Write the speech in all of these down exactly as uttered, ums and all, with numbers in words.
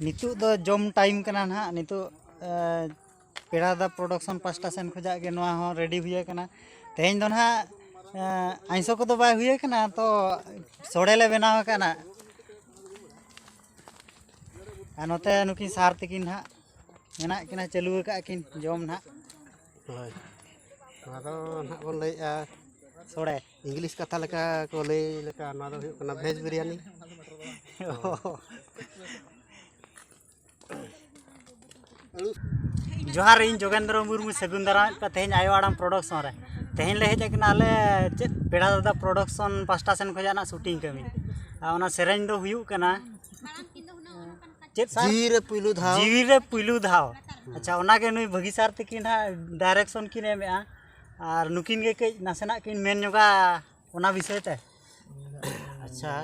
ᱱᱤᱛᱚᱜ ᱫᱚ ᱡᱚᱢ ᱴᱟᱭᱤᱢ ᱠᱟᱱᱟ ᱱᱟᱦᱟᱜ᱾ ᱱᱤᱛᱚᱜ ᱮ, ᱯᱮᱲᱟ ᱫᱟᱫᱟ ᱯᱨᱚᱰᱟᱠᱥᱚᱱ ᱯᱟᱥᱴᱟ ᱥᱮᱱ ᱠᱷᱚᱱᱟᱜ ᱜᱮ ᱱᱚᱣᱟ ᱦᱚᱸ ᱨᱮᱰᱤ ᱦᱩᱭ ᱟᱠᱟᱱᱟ᱾ ᱛᱮᱦᱮᱧ ᱫᱚ ᱱᱟᱦᱟᱜ ᱮ, ᱟᱭᱥᱚ ᱠᱚᱫᱚ ᱵᱟᱭ ᱦᱩᱭ ᱟᱠᱟᱱᱟ, ᱛᱚ ᱥᱚᱲᱮ ᱞᱮ ᱵᱮᱱᱟᱣ ᱟᱠᱟᱫᱼᱟ᱾ ᱟᱨ ᱱᱚᱛᱮ ᱱᱩᱠᱤᱱ ᱥᱟᱨ ᱛᱟᱹᱠᱤᱱ ᱱᱟᱦᱟᱜ ᱢᱮᱱᱟᱜ ᱠᱤᱱᱟ, ᱪᱟᱹᱞᱩ ᱟᱠᱟᱫ ᱠᱤᱱ ᱡᱚᱢ ᱱᱟᱦᱟᱜ᱾ ᱦᱳᱭ, ᱱᱚᱣᱟ ᱫᱚ ᱱᱟᱦᱟᱜ ᱵᱚᱱ ᱞᱟᱹᱭᱮᱫᱼᱟ, ᱥᱚᱲᱮ᱾ ᱤᱝᱞᱤᱥ ᱠᱟᱛᱷᱟ ᱞᱮᱠᱟ ᱠᱚ ᱞᱟᱹᱭ ᱞᱮᱠᱟ, ᱱᱚᱣᱟ ᱫᱚ ᱦᱩᱭᱩᱜ ᱠᱟᱱᱟ ᱵᱷᱮᱡᱽ ᱵᱤᱨᱭᱟᱱᱤ᱾ ᱡᱚᱦᱟᱨ, ᱤᱧ ᱡᱳᱜᱮᱱᱫᱨᱚ ᱢᱩᱨᱢᱩ, ᱥᱟᱹᱜᱩᱱ ᱫᱟᱨᱟᱢᱮᱫ ᱯᱮ ᱛᱮᱦᱮᱧ ᱟᱭᱳ ᱟᱲᱟᱝ ᱯᱨᱚᱰᱟᱠᱥᱚᱱ ᱨᱮ᱾ ᱛᱮᱦᱮᱧ ᱞᱮ ᱦᱮᱡ ᱟᱠᱟᱱᱟ ᱟᱞᱮ ᱪᱮᱫ ᱯᱮᱲᱟ ᱫᱟᱫᱟ ᱯᱨᱚᱰᱟᱠᱥᱚᱱ ᱯᱟᱥᱴᱟ ᱥᱮᱱ ᱠᱷᱚᱱᱟᱜ ᱱᱟᱜ ᱥᱩᱴᱤᱝ ᱠᱟᱹᱢᱤ᱾ ᱟᱨ ᱚᱱᱟ ᱥᱮᱨᱮᱧ ᱫᱚ ᱦᱩᱭᱩᱜ ᱠᱟᱱᱟ ᱪᱮᱫ ᱥᱟᱨ? ᱡᱤᱣᱤ ᱨᱮ ᱯᱩᱭᱞᱩ ᱫᱷᱟᱣ᱾ ᱡᱤᱣᱤ ᱨᱮ ᱯᱩᱭᱞᱩ ᱫᱷᱟᱣ᱾ ᱟᱪᱪᱷᱟ, ᱚᱱᱟᱜᱮ ᱱᱩᱭ ᱵᱷᱟᱹᱜᱤ ᱥᱟᱨ ᱛᱟᱹᱠᱤᱱ ᱦᱟᱸᱜ ᱰᱟᱭᱨᱮᱠᱥᱚᱱ ᱠᱤᱱ ᱮᱢᱮᱜᱼᱟ, ᱟᱨ ᱱᱩᱠᱤᱱ ᱜᱮ ᱠᱟᱹᱡ ᱱᱟᱥᱮᱱᱟᱜ ᱠᱤᱱ ᱢᱮᱱ ᱧᱚᱜᱟ ᱚᱱᱟ ᱵᱤᱥᱚᱭ ᱛᱮ᱾ ᱟᱪᱪᱷᱟ,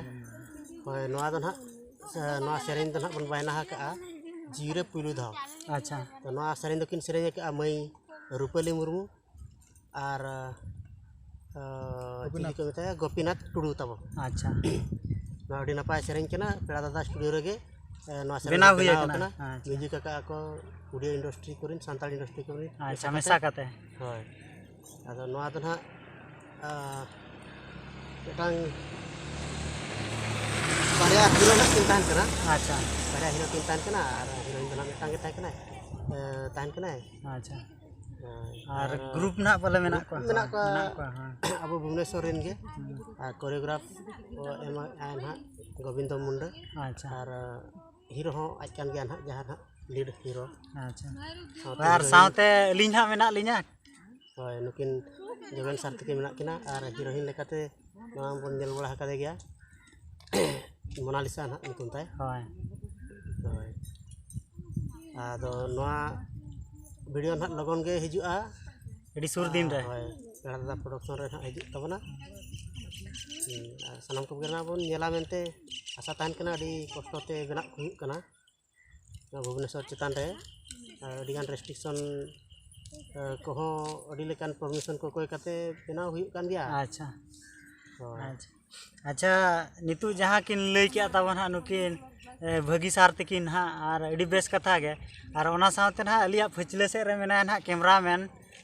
ᱦᱳᱭ, ᱱᱚᱣᱟ ᱫᱚ ᱱᱟᱦᱟᱜ, ᱥᱮ ᱱᱚᱣᱟ ᱥᱮᱨᱮᱧ ᱫᱚ ᱱᱟᱦᱟᱜ ᱵᱚᱱ ᱵᱟᱭᱱᱟ ᱟᱠᱟᱜᱼᱟ, ᱡᱤᱣᱤ ᱨᱮ ᱯᱩᱭᱞᱩ ᱫᱷᱟᱣ᱾ ᱟᱪᱪᱷᱟ, ᱛᱚ, ᱱᱚᱣᱟ ᱥᱮᱨᱮᱧ ᱫᱚᱠᱤᱱ ᱥᱮᱨᱮᱧ ᱟᱠᱟᱜᱼᱟ ᱢᱟᱹᱭ ᱨᱩᱯᱟᱹᱞᱤ ᱢᱩᱨᱢᱩ ᱟᱨ, ᱟᱸ, ᱪᱤᱞᱤ ᱠᱚ ᱢᱮᱛᱟᱭᱟ, ᱜᱳᱯᱤᱱᱟᱛᱷ ᱴᱩᱰᱩ ᱛᱟᱵᱚ᱾ ᱟᱪᱪᱷᱟ, ᱱᱚᱣᱟ ᱟᱹᱰᱤ ᱱᱟᱯᱟᱭ ᱥᱮᱨᱮᱧ ᱠᱟᱱᱟ, ᱯᱮᱲᱟ ᱫᱟᱫᱟ ᱥᱴᱩᱰᱤᱭᱳ ᱨᱮᱜᱮ, ᱮ, ᱱᱚᱣᱟ ᱥᱮᱨᱮᱧ ᱵᱮᱱᱟᱣ ᱫᱚ ᱦᱩᱭ ᱵᱮᱱᱟᱣ ᱟᱠᱟᱱᱟ᱾ ᱟᱠᱟᱱᱟ᱾ ᱟᱪᱪᱷᱟ᱾ ᱢᱤᱣᱡᱤᱠ ᱟᱠᱟᱜᱼᱟ ᱠᱚ ᱩᱰᱤᱭᱟ ᱤᱱᱰᱟᱥᱴᱨᱤ ᱠᱚᱨᱮᱱ, ᱥᱟᱱᱛᱟᱲ ᱤᱱᱰᱟᱥᱴᱨᱤ ᱠᱚᱨᱮᱱ᱾ ᱟᱪᱪᱷᱟ, ᱢᱮᱥᱟ ᱢᱮᱥᱟ ᱠᱟᱛᱮ᱾ ᱠᱟᱛᱮ᱾ ᱦᱳᱭ, ᱟᱫᱚ ᱱᱚᱣᱟ ᱫᱚ ᱱᱟᱦᱟᱜ, ᱟᱸ, ᱢᱤᱫᱴᱟᱝ ᱵᱟᱨᱭᱟ ᱦᱤᱨᱳ ᱱᱟᱦᱟᱜ ᱠᱤᱱ ᱛᱟᱦᱮᱱ ᱠᱟᱱᱟ᱾ ᱟᱪᱪᱷᱟ, ᱵᱟᱨᱭᱟ ᱦᱤᱨᱳ ᱠᱤᱱ ᱛᱟᱦᱮᱱ ᱠᱟᱱᱟ ᱟᱨ ᱦᱤᱨᱳᱭᱤᱱ ᱫᱚ ᱱᱟᱦᱟᱜ ᱢᱤᱫᱴᱟᱝ ᱜᱮ ᱛᱟᱦᱮᱸ ᱠᱟᱱᱟᱭ, ᱮ, ᱛᱟᱦᱮᱱ ᱠᱟᱱᱟᱭ᱾ ᱟᱪᱪᱷᱟ᱾ ᱦᱳᱭ, ᱟᱨ ᱜᱨᱩᱯ ᱱᱟᱦᱟᱜ ᱯᱟᱞᱮ ᱢᱮᱱᱟᱜ ᱠᱚᱣᱟ? ᱢᱮᱱᱟᱜ ᱠᱚᱣᱟ᱾ ᱢᱮᱱᱟᱜ ᱠᱚᱣᱟ, ᱦᱮᱸ᱾ ᱟᱵᱚ ᱵᱷᱩᱵᱽᱱᱮᱥᱚᱨ ᱨᱮᱱ ᱜᱮ᱾ ᱦᱩᱸ᱾ ᱟᱨ ᱠᱳᱨᱤᱭᱳᱜᱨᱟᱯᱷ ᱠᱚ ᱮᱢᱟ ᱟᱭ ᱱᱟᱦᱟᱜ ᱜᱳᱵᱤᱱᱫᱚ ᱢᱩᱱᱰᱟᱹ᱾ ᱟᱪᱪᱷᱟ᱾ ᱟᱨ ᱦᱤᱨᱳ ᱦᱚᱸ ᱟᱡ ᱠᱟᱱ ᱜᱮᱭᱟ ᱱᱟᱦᱟᱜ, ᱡᱟᱦᱟᱸ ᱱᱟᱦᱟᱜ ᱞᱤᱰ ᱦᱤᱨᱳ᱾ ᱟᱪᱪᱷᱟ᱾ ᱥᱟᱶᱛᱮ ᱟᱨ ᱦᱤᱨᱳᱭᱤᱱ᱾ ᱥᱟᱶᱛᱮ ᱟᱹᱞᱤᱧ ᱦᱟᱸᱜ ᱢᱮᱱᱟᱜ ᱞᱤᱧᱟ᱾ ᱦᱳᱭ, ᱱᱩᱠᱤᱱ ᱡᱳᱜᱮᱱ ᱥᱟᱨ ᱛᱟᱹᱠᱤᱱ ᱢᱮᱱᱟᱜ ᱠᱤᱱᱟ ᱟᱨ ᱦᱤᱨᱳᱭᱤᱱ ᱞᱮᱠᱟᱛᱮ ᱱᱚᱣᱟ ᱵᱚᱱ ᱧᱮᱞ ᱵᱟᱲᱟ ᱟᱠᱟᱫᱮ ᱜᱮᱭᱟ, ᱢᱳᱱᱟᱞᱤᱥᱟ ᱱᱟᱦᱟᱜ ᱧᱩᱛᱩᱢ ᱛᱟᱭ᱾ ᱦᱳᱭ᱾ ᱦᱳᱭ, ᱟᱫᱚ ᱱᱚᱣᱟ ᱵᱷᱤᱰᱤᱭᱳ ᱱᱟᱦᱟᱜ ᱞᱚᱜᱚᱱ ᱜᱮ ᱦᱤᱡᱩᱜᱼᱟ᱾ ᱟᱹᱰᱤ ᱥᱩᱨ ᱫᱤᱱ ᱨᱮ᱾ ᱦᱳᱭ, ᱯᱮᱲᱟ ᱫᱟᱫᱟ ᱯᱨᱚᱰᱟᱠᱥᱚᱱ ᱨᱮ ᱱᱟᱦᱟᱜ ᱦᱤᱡᱩᱜ ᱛᱟᱵᱚᱱᱟ᱾ ᱦᱩᱸ, ᱟᱨ ᱥᱟᱱᱟᱢ ᱠᱚᱜᱮ ᱱᱟᱦᱟᱜ ᱵᱚᱱ ᱧᱮᱞᱟ ᱢᱮᱱᱛᱮ ᱟᱥᱟ ᱛᱟᱦᱮᱱ ᱠᱟᱱᱟ᱾ ᱟᱹᱰᱤ ᱠᱚᱥᱴᱚ ᱛᱮ ᱵᱮᱱᱟᱜ ᱦᱩᱭᱩᱜ ᱠᱟᱱᱟ ᱱᱚᱣᱟ ᱵᱷᱩᱵᱽᱱᱮᱥᱚᱨ ᱪᱮᱛᱟᱱ ᱨᱮ᱾ ᱟᱨ ᱟᱹᱰᱤᱜᱟᱱ ᱨᱮᱥᱴᱨᱤᱠᱥᱚᱱ, ᱮ, ᱠᱚᱦᱚᱸ, ᱟᱹᱰᱤ ᱞᱮᱠᱟᱱ ᱯᱟᱨᱢᱤᱥᱚᱱ ᱠᱚ ᱠᱚᱭ ᱠᱟᱛᱮ ᱵᱮᱱᱟᱣ ᱦᱩᱭᱩᱜ ᱠᱟᱱ ᱜᱮᱭᱟ᱾ ᱟᱪᱪᱷᱟ, ᱦᱳᱭ᱾ ᱟᱪᱪᱷᱟ᱾ ᱟᱪᱪᱷᱟ, ᱱᱤᱛᱚᱜ ᱡᱟᱦᱟᱸ ᱠᱤᱱ ᱞᱟᱹᱭ ᱠᱮᱜᱼᱟ ᱛᱟᱵᱚᱱ ᱦᱟᱸᱜ ᱱᱩᱠᱤᱱ, ᱮ, ᱵᱷᱟᱹᱜᱤ ᱥᱟᱨ ᱛᱟᱹᱠᱤᱱ ᱦᱟᱸᱜ, ᱟᱨ ᱟᱹᱰᱤ ᱵᱮᱥ ᱠᱟᱛᱷᱟ ᱜᱮ᱾ ᱟᱨ ᱚᱱᱟ ᱥᱟᱶᱛᱮ ᱱᱟᱦᱟᱜ ᱟᱹᱞᱤᱧᱟᱜ ᱯᱷᱟᱹᱪᱞᱟᱹ ᱥᱮᱫ ᱨᱮ ᱢᱮᱱᱟᱭᱟ ᱱᱟᱦᱟᱜ cameraman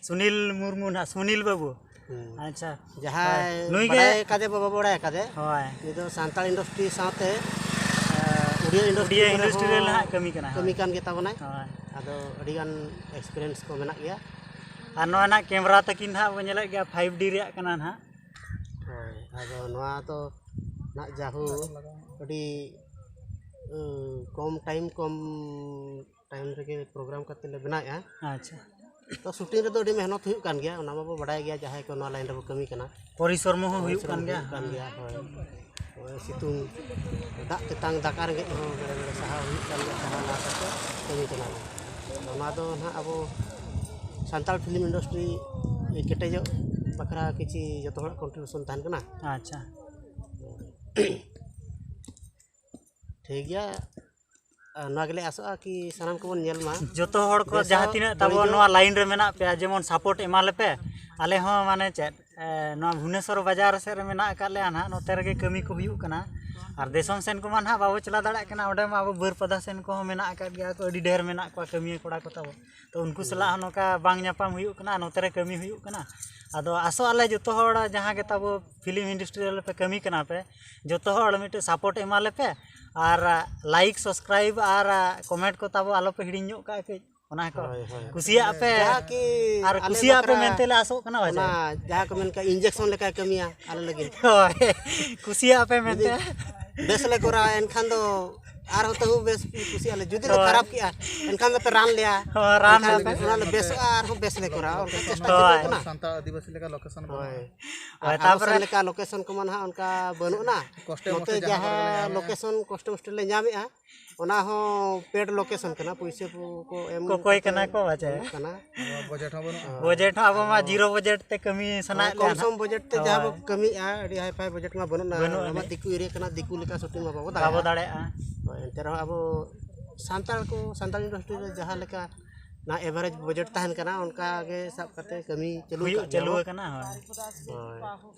ᱥᱩᱱᱤᱞ ᱢᱩᱨᱢᱩ ᱱᱟᱦᱟᱜ, ᱥᱩᱱᱤᱞ ᱵᱟᱹᱵᱩ᱾ ᱦᱩᱸ᱾ ᱟᱪᱪᱷᱟ᱾ ᱡᱟᱦᱟᱸᱭ ᱦᱳᱭ, ᱱᱩᱭ ᱜᱮ ᱵᱟᱲᱟᱭ ᱠᱟᱫᱮ ᱵᱟᱵᱟ ᱵᱟᱲᱟᱭ ᱠᱟᱫᱮ, ᱦᱳᱭ᱾ ᱩᱱᱤ ᱫᱚ ᱥᱟᱱᱛᱟᱲ industry ᱥᱟᱶᱛᱮ, ᱮ, ᱩᱰᱤᱭᱟ industry ᱩᱰᱤᱭᱟ ᱠᱚᱨᱮ industry ᱨᱮ ᱦᱚᱸ ᱱᱟᱦᱟᱜ ᱠᱟᱹᱢᱤ ᱠᱟᱱᱟᱭ, ᱠᱟᱹᱢᱤ ᱦᱳᱭ᱾ ᱠᱟᱱ ᱜᱮ ᱛᱟᱵᱚᱱᱟᱭ᱾ ᱦᱳᱭ᱾ ᱟᱫᱚ ᱟᱹᱰᱤᱜᱟᱱ experience ᱠᱚ ᱢᱮᱱᱟᱜ ᱜᱮᱭᱟ᱾ ᱟᱨ ᱱᱚᱣᱟ ᱱᱟᱦᱟᱜ camera ᱛᱟᱹᱠᱤᱱ ᱱᱟᱦᱟᱜ ᱵᱚᱱ ᱧᱮᱞᱮᱫ ᱜᱮᱭᱟ, five D ᱨᱮᱭᱟᱜ ᱠᱟᱱᱟ ᱱᱟᱦᱟᱜ᱾ ᱦᱳᱭ, ᱟᱫᱚ ᱱᱚᱣᱟ ᱫᱚ ᱱᱟᱦᱟᱜ ᱡᱟᱦᱳ ᱟᱹᱰᱤ, ᱩᱸ, ᱠᱚᱢ time, ᱠᱚᱢ time ᱨᱮᱜᱮ program ᱠᱟᱛᱮ ᱞᱮ ᱵᱮᱱᱟᱣᱮᱫᱼᱟ᱾ ᱟᱪᱪᱷᱟ᱾ ᱛᱚ, shooting ᱨᱮᱫᱚ ᱟᱹᱰᱤ ᱢᱮᱦᱱᱚᱛ ᱦᱩᱭᱩᱜ ᱠᱟᱱ ᱜᱮᱭᱟ, ᱚᱱᱟ ᱢᱟᱵᱚ ᱵᱟᱰᱟᱭ ᱜᱮᱭᱟ, ᱡᱟᱦᱟᱸᱭ ᱠᱚ ᱱᱚᱣᱟ line ᱨᱮᱵᱚ ᱠᱟᱹᱢᱤ ᱠᱟᱱᱟ᱾ ᱯᱚᱨᱤᱥᱨᱚᱢ ᱦᱚᱸ ᱦᱩᱭᱩᱜ ᱯᱚᱨᱤᱥᱨᱚᱢ ᱠᱟᱱ ᱜᱮᱭᱟ᱾ ᱦᱩᱭᱩᱜ ᱠᱟᱱ ᱜᱮᱭᱟ, ᱦᱳᱭ᱾ ᱦᱳᱭ, ᱥᱤᱛᱩᱝ, ᱫᱟᱜ ᱛᱮᱛᱟᱝ, ᱫᱟᱠᱟ ᱨᱮᱸᱜᱮᱡ ᱦᱚᱸ ᱵᱮᱲᱮ ᱵᱮᱲᱮ ᱥᱟᱦᱟᱣ ᱦᱩᱭᱩᱜ ᱠᱟᱱ ᱜᱮᱭᱟ, ᱥᱟᱦᱟᱣ ᱱᱟᱦᱟᱜ ᱠᱟᱛᱮ ᱠᱟᱹᱢᱤ ᱠᱟᱱᱟ ᱵᱚ᱾ ᱚᱱᱟ ᱫᱚ ᱱᱟᱦᱟᱜ ᱟᱵᱚ ᱥᱟᱱᱛᱟᱲ film industry ᱠᱮᱴᱮᱡᱚᱜ ᱵᱟᱠᱷᱨᱟ ᱠᱤᱪᱷᱤ ᱡᱚᱛᱚ ᱦᱚᱲᱟᱜ contribution ᱛᱟᱦᱮᱱ ᱠᱟᱱᱟ᱾ ᱟᱪᱪᱷᱟ᱾ ᱴᱷᱤᱠ ᱜᱮᱭᱟ, ᱟᱨ ᱱᱚᱣᱟ ᱜᱮᱞᱮ ᱟᱥᱚᱜᱼᱟ ᱠᱤ ᱥᱟᱱᱟᱢ ᱠᱚᱵᱚᱱ ᱧᱮᱞ ᱢᱟ᱾ ᱡᱚᱛᱚ ᱦᱚᱲ ᱠᱚ ᱵᱮᱥᱚᱜ ᱡᱟᱦᱟᱸ ᱛᱤᱱᱟᱹᱜ ᱛᱟᱵᱚ ᱵᱟᱹᱲᱤᱡᱚᱜ᱾ ᱱᱚᱣᱟ line ᱨᱮ ᱢᱮᱱᱟᱜ ᱯᱮᱭᱟ, ᱡᱮᱢᱚᱱ support ᱮᱢᱟ ᱞᱮᱯᱮ᱾ ᱟᱞᱮ ᱦᱚᱸ ᱢᱟᱱᱮ ᱪᱮᱫ, ᱮ, ᱱᱚᱣᱟ ᱵᱷᱩᱵᱽᱱᱮᱥᱚᱨ ᱵᱟᱡᱟᱨ ᱥᱮᱫ ᱨᱮ ᱢᱮᱱᱟᱜ ᱟᱠᱟᱫ ᱞᱮᱭᱟ ᱱᱟᱦᱟᱜ, ᱱᱚᱛᱮ ᱨᱮᱜᱮ ᱠᱟᱹᱢᱤ ᱠᱚ ᱦᱩᱭᱩᱜ ᱠᱟᱱᱟ᱾ ᱟᱨ ᱫᱤᱥᱚᱢ ᱥᱮᱱ ᱠᱚᱢᱟ ᱱᱟᱦᱟᱜ ᱵᱟᱵᱚ ᱪᱟᱞᱟᱣ ᱫᱟᱲᱮᱭᱟᱜ ᱠᱟᱱᱟ, ᱚᱸᱰᱮ ᱢᱟ ᱟᱵᱚ ᱵᱟᱹᱨᱯᱟᱫᱟ ᱥᱮᱱ ᱠᱚᱦᱚᱸ ᱢᱮᱱᱟᱜ ᱟᱠᱟᱫ ᱜᱮᱭᱟ ᱠᱚ, ᱟᱹᱰᱤ ᱰᱷᱮᱨ ᱢᱮᱱᱟᱜ ᱠᱚᱣᱟ ᱠᱟᱹᱢᱤᱭᱟᱹ ᱠᱚᱲᱟ ᱠᱚ ᱛᱟᱵᱚ᱾ ᱛᱚ ᱩᱱᱠᱩ ᱥᱟᱞᱟᱜ ᱦᱚᱸ ᱱᱚᱝᱠᱟ ᱵᱟᱝ ᱧᱟᱯᱟᱢ ᱦᱩᱭᱩᱜ ᱠᱟᱱᱟ, ᱱᱚᱛᱮ ᱨᱮ ᱠᱟᱹᱢᱤ ᱦᱩᱭᱩᱜ ᱠᱟᱱᱟ᱾ ᱟᱫᱚ ᱟᱥᱚᱜ ᱟᱞᱮ ᱡᱚᱛᱚ ᱦᱚᱲ ᱡᱟᱦᱟᱸ ᱜᱮ ᱛᱟᱵᱚ film industry ᱨᱮᱯᱮ ᱠᱟᱹᱢᱤ ᱠᱟᱱᱟ ᱯᱮ, ᱡᱚᱛᱚ ᱦᱚᱲ ᱢᱤᱫᱴᱮᱡ support ᱮᱢᱟ ᱞᱮᱯᱮ, ᱟᱨ like, subscribe ᱟᱨ comment ᱠᱚ ᱛᱟᱵᱚ ᱟᱞᱚᱯᱮ ᱦᱤᱲᱤᱧ ᱧᱚᱜ ᱠᱟᱜᱼᱟ ᱠᱟᱹᱡ᱾ ᱚᱱᱟ ᱠᱚ ᱦᱳᱭ, ᱦᱳᱭ᱾ ᱠᱩᱥᱤᱭᱟᱜ ᱯᱮ᱾ ᱡᱟᱦᱟᱸ ᱠᱤ ᱟᱨ ᱟᱞᱮ ᱠᱩᱥᱤᱭᱟᱜ ᱯᱮ ᱵᱟᱠᱷᱨᱟ ᱢᱮᱱᱛᱮ ᱞᱮ ᱟᱥᱚᱜ ᱠᱟᱱᱟ, ᱵᱟᱪᱮ? ᱚᱱᱟ ᱡᱟᱦᱟᱸ ᱠᱚ ᱢᱮᱱ ᱠᱟᱜ, injection ᱞᱮᱠᱟᱭ ᱠᱟᱹᱢᱤᱭᱟ ᱟᱞᱮ ᱞᱟᱹᱜᱤᱫ᱾ ᱦᱳᱭ, ᱠᱩᱥᱤᱭᱟᱜ ᱯᱮ ᱡᱩᱫᱤ ᱢᱮᱱᱛᱮ᱾ ᱵᱮᱥ ᱞᱮ ᱠᱚᱨᱟᱣᱟ, ᱮᱱᱠᱷᱟᱱ ᱫᱚ ᱟᱨᱦᱚᱸ ᱛᱟᱹᱦᱩ ᱵᱮᱥ ᱠᱩᱥᱤᱭᱟᱜ ᱞᱮ᱾ ᱡᱩᱫᱤ ᱞᱮ ᱦᱳᱭ᱾ ᱠᱷᱟᱨᱟᱯ ᱠᱮᱜᱼᱟ, ᱮᱱᱠᱷᱟᱱ ᱫᱚᱯᱮ ᱨᱟᱱ ᱞᱮᱭᱟ᱾ ᱦᱳᱭ, ᱨᱟᱱ ᱮᱱᱠᱷᱟᱱ ᱞᱮᱯᱮ᱾ ᱚᱱᱟ ᱞᱮ ᱵᱮᱥᱚᱜᱼᱟ, ᱟᱨᱦᱚᱸ ᱵᱮᱥ ᱞᱮ ᱠᱚᱨᱟᱣᱟ᱾ ᱚᱱᱠᱟ ᱪᱮᱥᱴᱟ ᱦᱳᱭ᱾ ᱪᱟᱹᱞᱩᱜ ᱠᱟᱱᱟ᱾ ᱥᱟᱱᱛᱟᱲ ᱟᱹᱫᱤᱵᱟᱹᱥᱤ ᱞᱮᱠᱟ location ᱵᱟᱹᱱᱩᱜᱼᱟ᱾ ᱦᱳᱭ᱾ ᱦᱳᱭ, ᱟᱨ ᱟᱵᱚ ᱛᱟᱯᱚᱨᱮ ᱥᱮᱱ ᱞᱮᱠᱟ location ᱠᱚᱢᱟ ᱱᱟᱦᱟᱜ ᱚᱱᱠᱟ ᱵᱟᱹᱱᱩᱜ ᱟᱱᱟ᱾ ᱠᱚᱥᱴᱮ ᱱᱚᱛᱮ ᱢᱚᱥᱴᱮ ᱡᱟᱦᱟᱸ ᱡᱟᱦᱟᱸ ᱠᱚᱨᱮ ᱞᱮ ᱧᱟᱢᱮᱜᱼᱟ᱾ Location, ᱠᱚᱥᱴᱮ ᱢᱚᱥᱴᱮ ᱞᱮ ᱧᱟᱢᱮᱜᱼᱟ, ᱚᱱᱟ ᱦᱚᱸ paid location ᱠᱟᱱᱟ, ᱯᱩᱭᱥᱟᱹ ᱠᱚ, ᱠᱚ ᱮᱢ ᱠᱚᱠᱚᱭ ᱠᱟᱛᱮ ᱠᱟᱱᱟ ᱠᱚ, ᱵᱟᱪᱮ? ᱮᱢᱚᱜ ᱠᱟᱱᱟ᱾ ᱟᱵᱚᱣᱟᱜ budget ᱦᱚᱸ ᱵᱟᱹᱱᱩᱜᱼᱟ᱾ Budget ᱦᱚᱸ ᱟᱵᱚ ᱢᱟ ᱟᱵᱚ zero budget ᱛᱮ ᱠᱟᱹᱢᱤ ᱥᱟᱱᱟᱭᱮᱫ ᱠᱚᱢ ᱞᱮᱭᱟ ᱥᱚᱢ ᱱᱟᱜ᱾ Budget ᱛᱮ ᱡᱟᱦᱟᱸ ᱵᱚ ᱦᱳᱭ᱾ ᱠᱟᱹᱢᱤᱭᱮᱜᱼᱟ, ᱟᱹᱰᱤ high-fi budget ᱢᱟ ᱵᱟᱹᱱᱩᱜ ᱱᱟ᱾ ᱵᱟᱹᱱᱩᱜ ᱚᱱᱟ ᱢᱟ ᱟᱹᱱᱤᱡ᱾ ᱫᱤᱠᱩ area ᱠᱟᱱᱟ, ᱫᱤᱠᱩ ᱞᱮᱠᱟ shooting ᱢᱟ ᱵᱟᱵᱚ ᱵᱟᱵᱚ ᱫᱟᱲᱮᱭᱟᱜᱼᱟ᱾ ᱫᱟᱲᱮᱭᱟᱜᱼᱟ᱾ ᱦᱳᱭ, ᱮᱱᱛᱮ ᱨᱮᱦᱚᱸ ᱟᱵᱚ ᱥᱟᱱᱛᱟᱲ ᱠᱚ, ᱥᱟᱱᱛᱟᱲ industry ᱨᱮ ᱡᱟᱦᱟᱸ ᱞᱮᱠᱟ ᱱᱟ ᱮᱵᱷᱟᱨᱮᱡᱽ ᱵᱟᱡᱮᱴ ᱛᱟᱦᱮᱱ ᱠᱟᱱᱟ, ᱚᱱᱠᱟ ᱜᱮ ᱥᱟᱵ ᱠᱟᱛᱮ ᱠᱟᱹᱢᱤ ᱪᱟᱹᱞᱩ ᱦᱩᱭᱩᱜ ᱟᱠᱟᱫ ᱜᱮᱭᱟ ᱪᱟᱹᱞᱩ ᱵᱚ᱾ ᱟᱠᱟᱱᱟ, ᱦᱳᱭ᱾ ᱦᱳᱭ᱾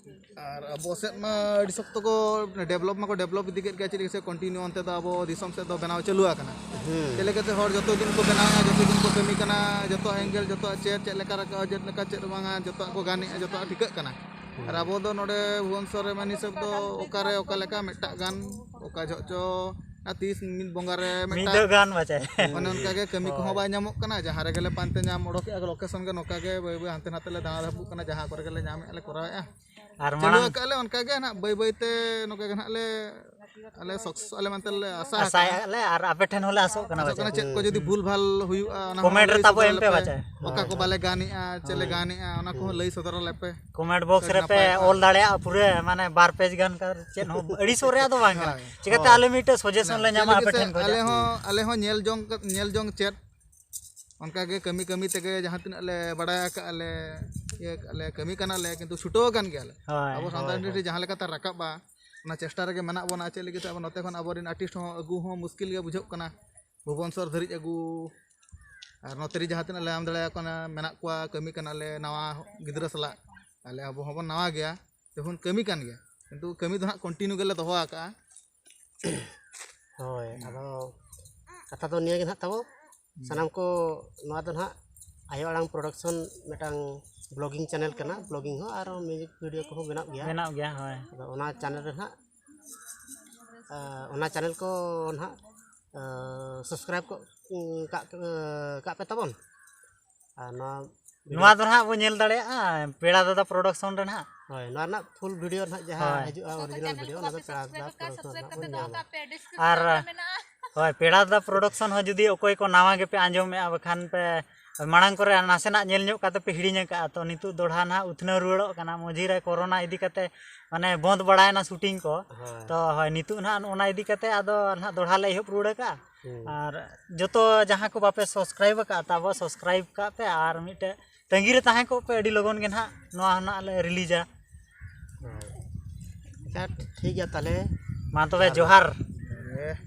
ᱟᱨ ᱟᱵᱚ ᱥᱮᱫ ᱢᱟ ᱟᱹᱰᱤ ᱥᱚᱠᱛᱚ ᱠᱚ ᱰᱮᱵᱷᱞᱚᱯ ᱢᱟᱠᱚ ᱰᱮᱵᱷᱞᱚᱯ ᱤᱫᱤ ᱠᱮᱫ ᱜᱮᱭᱟ, ᱪᱮᱫ ᱞᱮᱠᱟ ᱥᱮ ᱠᱚᱱᱴᱤᱱᱤᱭᱩ ᱚᱱᱛᱮ ᱫᱚ ᱟᱵᱚ ᱫᱤᱥᱚᱢ ᱥᱮᱫ ᱫᱚ ᱵᱮᱱᱟᱣ ᱪᱟᱹᱞᱩ ᱟᱠᱟᱱᱟ᱾ ᱦᱩᱸ᱾ ᱪᱮᱫ ᱞᱮᱠᱟᱛᱮ ᱦᱚᱲ ᱡᱚᱛᱚ ᱫᱤᱱ ᱠᱚ ᱵᱮᱱᱟᱣᱮᱫᱼᱟ, ᱡᱚᱛᱚ ᱫᱤᱱ ᱠᱚ ᱠᱟᱹᱢᱤ ᱠᱟᱱᱟ, ᱡᱚᱛᱚ ᱮᱝᱜᱮᱞ, ᱡᱚᱛᱚ ᱪᱮᱫ, ᱪᱮᱫ ᱞᱮᱠᱟ ᱨᱟᱠᱟᱵᱼᱟ, ᱪᱮᱫ ᱞᱮᱠᱟ ᱪᱮᱫ ᱵᱟᱝᱟ, ᱡᱚᱛᱚᱣᱟᱜ ᱠᱚ ᱜᱟᱱᱮᱫᱼᱟ, ᱡᱚᱛᱚᱣᱟᱜ ᱴᱷᱤᱠᱟᱹᱜ ᱠᱟᱱᱟ᱾ ᱦᱩᱸ᱾ ᱟᱨ ᱟᱵᱚ ᱫᱚ ᱱᱚᱰᱮ ᱵᱷᱩᱵᱚᱱᱥᱚᱨ ᱨᱮ ᱢᱟᱱ ᱦᱤᱥᱟᱹᱵ ᱫᱚ ᱚᱠᱟᱨᱮ ᱚᱠᱟ ᱞᱮᱠᱟ ᱢᱤᱫᱴᱟᱜ ᱜᱟᱱ, ᱚᱠᱟ ᱡᱚᱦᱚᱜ ᱪᱚ ᱚᱱᱟ ᱛᱤᱥ ᱢᱤᱫ ᱵᱚᱸᱜᱟ ᱨᱮ ᱢᱤᱫ ᱢᱤᱫᱴᱟᱝ, ᱫᱷᱟᱣ ᱜᱟᱱ ᱯᱟᱪᱮ᱾ ᱚᱱᱮ ᱚᱱᱠᱟ ᱜᱮ ᱠᱟᱹᱢᱤ ᱠᱚᱦᱚᱸ ᱦᱳᱭ᱾ ᱵᱟᱭ ᱧᱟᱢᱚᱜ ᱠᱟᱱᱟ᱾ ᱡᱟᱦᱟᱸ ᱨᱮᱜᱮ ᱞᱮ ᱯᱟᱱᱛᱮ ᱧᱟᱢ ᱚᱰᱚᱠᱮᱜᱼᱟ ᱞᱳᱠᱮᱥᱚᱱ ᱜᱮ, ᱱᱚᱝᱠᱟ ᱜᱮ ᱵᱟᱹᱭ ᱵᱟᱹᱭ ᱦᱟᱱᱛᱮ ᱱᱟᱛᱮ ᱞᱮ ᱫᱟᱬᱟ ᱫᱷᱟᱯᱩᱜ ᱠᱟᱱᱟ, ᱡᱟᱦᱟᱸ ᱠᱚᱨᱮ ᱜᱮᱞᱮ ᱧᱟᱢᱮᱜᱼᱟ ᱞᱮ ᱠᱚᱨᱟᱣᱮᱜᱼᱟ᱾ ᱟᱨ ᱪᱟᱹᱞᱩ ᱢᱟᱲᱟᱝ ᱟᱠᱟᱫ ᱞᱮ ᱚᱱᱠᱟ ᱜᱮ ᱱᱟᱦᱟᱜ ᱵᱟᱹᱭ ᱵᱟᱹᱭ ᱛᱮ ᱱᱚᱝᱠᱟ ᱜᱮ ᱱᱟᱦᱟᱜ ᱞᱮ, ᱟᱞᱮ ᱥᱚᱠᱥ ᱟᱞᱮ ᱢᱮᱱᱛᱮ ᱞᱮ ᱟᱥᱟ ᱟᱠᱟᱫᱼᱟ᱾ ᱟᱥᱟᱭᱮᱫᱼᱟ ᱞᱮ ᱟᱨ ᱟᱯᱮ ᱴᱷᱮᱱ ᱦᱚᱸᱞᱮ ᱟᱥᱚᱜ ᱠᱟᱱᱟ ᱟᱥᱚᱜ ᱯᱟᱪᱮ᱾ ᱠᱟᱱᱟ, ᱪᱮᱫ ᱠᱚ ᱡᱩᱫᱤ ᱦᱩᱸ᱾ ᱵᱷᱩᱞ ᱵᱷᱟᱞ ᱦᱩᱭᱩᱜᱼᱟ, ᱚᱱᱟ ᱠᱚᱢᱮᱱᱴ ᱦᱚᱸ ᱨᱮ ᱞᱟᱹᱭ ᱛᱟᱵᱚ ᱥᱚᱫᱚᱨ ᱮᱢ ᱯᱮ ᱟᱞᱮ ᱯᱮ᱾ ᱯᱟᱪᱮ᱾ ᱚᱠᱟ ᱠᱚ ᱦᱳᱭ᱾ ᱵᱟᱞᱮ ᱜᱟᱱᱮᱜᱼᱟ, ᱪᱮᱫ ᱞᱮ ᱦᱳᱭ᱾ ᱜᱟᱱᱮᱜᱼᱟ, ᱚᱱᱟ ᱠᱚᱦᱚᱸ ᱦᱩᱸ᱾ ᱞᱟᱹᱭ ᱥᱚᱫᱚᱨ ᱟᱞᱮ ᱯᱮ᱾ ᱠᱚᱢᱮᱱᱴ ᱵᱚᱠᱥ ᱟᱹᱰᱤ ᱨᱮᱯᱮ ᱱᱟᱯᱟᱭ ᱠᱚᱜᱼᱟ᱾ ᱚᱞ ᱫᱟᱲᱮᱭᱟᱜᱼᱟ ᱯᱩᱨᱟᱹ, ᱢᱟᱱᱮ, ᱵᱟᱨ ᱯᱮᱡᱽ ᱜᱟᱱ ᱠᱟ-, ᱪᱮᱫ ᱦᱚᱸ ᱟᱹᱲᱤᱥᱚᱜ ᱨᱮᱭᱟᱜ ᱫᱚ ᱵᱟᱝ ᱠᱟᱱᱟ᱾ ᱦᱳᱭ᱾ ᱪᱤᱠᱟᱹᱛᱮ ᱦᱳᱭ᱾ ᱟᱞᱮ ᱢᱤᱫᱴᱮᱡ ᱥᱟᱡᱮᱥᱚᱱ ᱞᱮ ᱪᱮᱫ ᱧᱟᱢᱟ ᱞᱟᱹᱜᱤᱫ ᱟᱯᱮ ᱥᱮ ᱴᱷᱮᱱ ᱠᱷᱚᱱᱟᱜ᱾ ᱟᱞᱮ ᱦᱚᱸ, ᱦᱩᱸ᱾ ᱟᱞᱮ ᱦᱚᱸ ᱧᱮᱞ ᱡᱚᱝ ᱠᱟ-, ᱧᱮᱞ ᱡᱚᱝ ᱪᱮᱫ ᱚᱱᱠᱟ ᱜᱮ ᱠᱟᱹᱢᱤ ᱠᱟᱹᱢᱤ ᱛᱮᱜᱮ ᱡᱟᱦᱟᱸ ᱛᱤᱱᱟᱹᱜ ᱞᱮ ᱵᱟᱲᱟᱭ ᱟᱠᱟᱫᱼᱟ ᱞᱮ, ᱤᱭᱟᱹ ᱠᱟᱜᱼᱟ ᱞᱮ, ᱠᱟᱹᱢᱤ ᱠᱟᱱᱟ ᱞᱮ, ᱠᱤᱱᱛᱩ ᱪᱷᱩᱴᱟᱹᱣ ᱟᱠᱟᱱ ᱜᱮᱭᱟ ᱞᱮ᱾ ᱦᱳᱭ, ᱟᱵᱚ ᱥᱟᱱᱛᱟᱲ ᱦᱳᱭ, ᱤᱱᱰᱟᱥᱴᱨᱤ ᱦᱳᱭ᱾ ᱡᱟᱦᱟᱸ ᱞᱮᱠᱟᱛᱮ ᱨᱟᱠᱟᱵᱼᱟ, ᱚᱱᱟ ᱪᱮᱥᱴᱟ ᱨᱮᱜᱮ ᱢᱮᱱᱟᱜ ᱵᱚᱱᱟ᱾ ᱪᱮᱫ ᱞᱟᱹᱜᱤᱫ ᱛᱮ ᱟᱵᱚ ᱱᱚᱛᱮ ᱠᱷᱚᱱ ᱟᱵᱚᱨᱮᱱ ᱟᱨᱴᱤᱥᱴ ᱦᱚᱸ ᱟᱹᱜᱩ ᱦᱚᱸ ᱢᱩᱥᱠᱤᱞ ᱜᱮ ᱵᱩᱡᱷᱟᱹᱜ ᱠᱟᱱᱟ, ᱵᱷᱩᱵᱚᱱᱥᱚᱨ ᱫᱷᱟᱹᱨᱤᱡ ᱟᱹᱜᱩ, ᱟᱨ ᱱᱚᱛᱮ ᱨᱮ ᱡᱟᱦᱟᱸ ᱛᱤᱱᱟᱹᱜ ᱞᱮ ᱧᱟᱢ ᱫᱟᱲᱮᱭᱟᱠᱚ ᱠᱟᱱᱟ, ᱢᱮᱱᱟᱜ ᱠᱚᱣᱟ, ᱠᱟᱹᱢᱤ ᱠᱟᱱᱟ ᱞᱮ ᱱᱟᱣᱟ ᱜᱤᱫᱽᱨᱟᱹ ᱥᱟᱞᱟᱜ, ᱟᱞᱮ ᱟᱵᱚ ᱦᱚᱸᱵᱚᱱ ᱱᱟᱣᱟ ᱜᱮᱭᱟ, ᱛᱮᱵᱚᱱ ᱠᱟᱹᱢᱤ ᱠᱟᱱ ᱜᱮᱭᱟ, ᱠᱤᱱᱛᱩ ᱠᱟᱹᱢᱤ ᱫᱚ ᱦᱟᱸᱜ ᱠᱚᱱᱴᱤᱱᱤᱭᱩ ᱜᱮᱞᱮ ᱫᱚᱦᱚ ᱟᱠᱟᱜᱼᱟ᱾ ᱦᱳᱭ, ᱟᱫᱚ ᱠᱟᱛᱷᱟ ᱫᱚ ᱱᱤᱭᱟᱹ ᱜᱮ ᱱᱟᱦᱟᱜ ᱛᱟᱵᱚ, ᱦᱩᱸ᱾ ᱥᱟᱱᱟᱢ ᱠᱚ ᱱᱚᱣᱟ ᱫᱚ ᱱᱟᱦᱟᱜ ᱟᱭᱳ ᱟᱲᱟᱝ ᱯᱨᱚᱰᱟᱠᱥᱚᱱ ᱢᱤᱫᱴᱟᱝ ᱵᱞᱚᱜᱤᱝ ᱪᱮᱱᱮᱞ ᱠᱟᱱᱟ, ᱵᱞᱚᱜᱤᱝ ᱦᱚᱸ ᱟᱨ ᱢᱤᱣᱡᱤᱠ ᱵᱷᱤᱰᱤᱭᱳ ᱠᱚᱦᱚᱸ ᱵᱮᱱᱟᱜ ᱜᱮᱭᱟ᱾ ᱵᱮᱱᱟᱜ ᱜᱮᱭᱟ, ᱦᱳᱭ᱾ ᱟᱫᱚ ᱚᱱᱟ ᱪᱮᱱᱮᱞ ᱨᱮ ᱱᱟᱦᱟᱜ, ᱟ, ᱚᱱᱟ ᱪᱮᱱᱮᱞ ᱠᱚ ᱱᱟᱦᱟᱜ, ᱟ, ᱥᱟᱵᱥᱠᱨᱟᱭᱤᱵ ᱠᱚ, ᱩᱸ, ᱠᱟᱜ, ᱠᱟᱜ ᱯᱮ ᱛᱟᱵᱚᱱ᱾ ᱟᱨ ᱱᱚᱣᱟ ᱱᱚᱣᱟ ᱫᱚ ᱱᱟᱦᱟᱜ ᱵᱚ ᱧᱮᱞ ᱫᱟᱲᱮᱭᱟᱜᱼᱟ ᱯᱮᱲᱟ ᱫᱟᱫᱟ ᱯᱨᱚᱰᱟᱠᱥᱚᱱ ᱨᱮ ᱱᱟᱦᱟᱜ᱾ ᱦᱳᱭ, ᱱᱚᱣᱟ ᱨᱮᱱᱟᱜ ᱯᱷᱩᱞ ᱵᱷᱤᱰᱤᱭᱳ ᱱᱟᱦᱟᱜ ᱡᱟᱦᱟᱸ ᱦᱳᱭ᱾ ᱦᱤᱡᱩᱜᱼᱟ, ᱚᱨᱤᱡᱤᱱᱟᱞ ᱵᱷᱤᱰᱤᱭᱳ, ᱚᱱᱟ ᱫᱚ ᱯᱮᱲᱟ ᱫᱟᱫᱟ ᱯᱨᱚᱰᱟᱠᱥᱚᱱ ᱨᱮᱱᱟᱜ ᱵᱚᱱ ᱧᱟᱢᱟ᱾ ᱟᱨ ᱦᱳᱭ, ᱯᱮᱲᱟ ᱫᱟᱫᱟ ᱯᱨᱚᱰᱟᱠᱥᱚᱱ ᱦᱚᱸ ᱡᱩᱫᱤ ᱚᱠᱚᱭ ᱠᱚ ᱱᱟᱣᱟ ᱜᱮᱯᱮ ᱟᱸᱡᱚᱢᱮᱫᱼᱟ, ᱵᱟᱠᱷᱟᱱ ᱯᱮ ᱢᱟᱲᱟᱝ ᱠᱚᱨᱮ ᱱᱟᱥᱮᱱᱟᱜ ᱧᱮᱞ ᱧᱚᱜ ᱠᱟᱛᱮ ᱯᱮ ᱦᱤᱲᱤᱧ ᱟᱠᱟᱫᱼᱟ, ᱛᱚ ᱱᱤᱛᱚᱜ ᱫᱚᱲᱦᱟ ᱱᱟᱦᱟᱜ ᱩᱛᱱᱟᱹᱣ ᱨᱩᱣᱟᱹᱲᱚᱜ ᱠᱟᱱᱟ᱾ ᱢᱚᱡᱽᱨᱮ ᱠᱳᱨᱳᱱᱟ ᱤᱫᱤ ᱠᱟᱛᱮ ᱢᱟᱱᱮ ᱵᱚᱱᱫ ᱵᱟᱲᱟᱭᱮᱱᱟ ᱥᱩᱴᱤᱝ ᱠᱚ᱾ ᱦᱳᱭ᱾ ᱛᱚ ᱦᱳᱭ, ᱱᱤᱛᱚᱜ ᱱᱟᱦᱟᱜ ᱚᱱᱟ ᱤᱫᱤ ᱠᱟᱛᱮ ᱟᱫᱚ ᱱᱟᱦᱟᱜ ᱫᱚᱲᱦᱟ ᱞᱮ ᱮᱦᱚᱵ ᱨᱩᱣᱟᱹᱲ ᱟᱠᱟᱫᱼᱟ᱾ ᱦᱩᱸ᱾ ᱟᱨ ᱡᱚᱛᱚ ᱡᱟᱦᱟᱸ ᱠᱚ ᱵᱟᱯᱮ ᱥᱟᱵᱥᱠᱨᱟᱭᱤᱵ ᱟᱠᱟᱫ ᱛᱟᱵᱚ, ᱥᱟᱵᱥᱠᱨᱟᱭᱤᱵ ᱠᱟᱜ ᱯᱮ ᱟᱨ ᱢᱤᱫᱴᱮᱡ ᱛᱟᱺᱜᱤ ᱨᱮ ᱛᱟᱦᱮᱸ ᱠᱚᱜ ᱯᱮ, ᱟᱹᱰᱤ ᱞᱚᱜᱚᱱ ᱜᱮ ᱱᱟᱦᱟᱜ ᱱᱚᱣᱟ ᱱᱟᱦᱟᱜ ᱞᱮ ᱨᱤᱞᱤᱡᱟ᱾ ᱦᱳᱭ᱾ ᱟᱪᱪᱷᱟ, ᱴᱷᱤᱠ ᱜᱮᱭᱟ ᱛᱟᱦᱚᱞᱮ᱾ ᱢᱟ ᱛᱚᱵᱮ, ᱡᱚᱦᱟᱨ᱾ ᱡᱚᱦᱟᱨ᱾ ᱦᱮᱸ᱾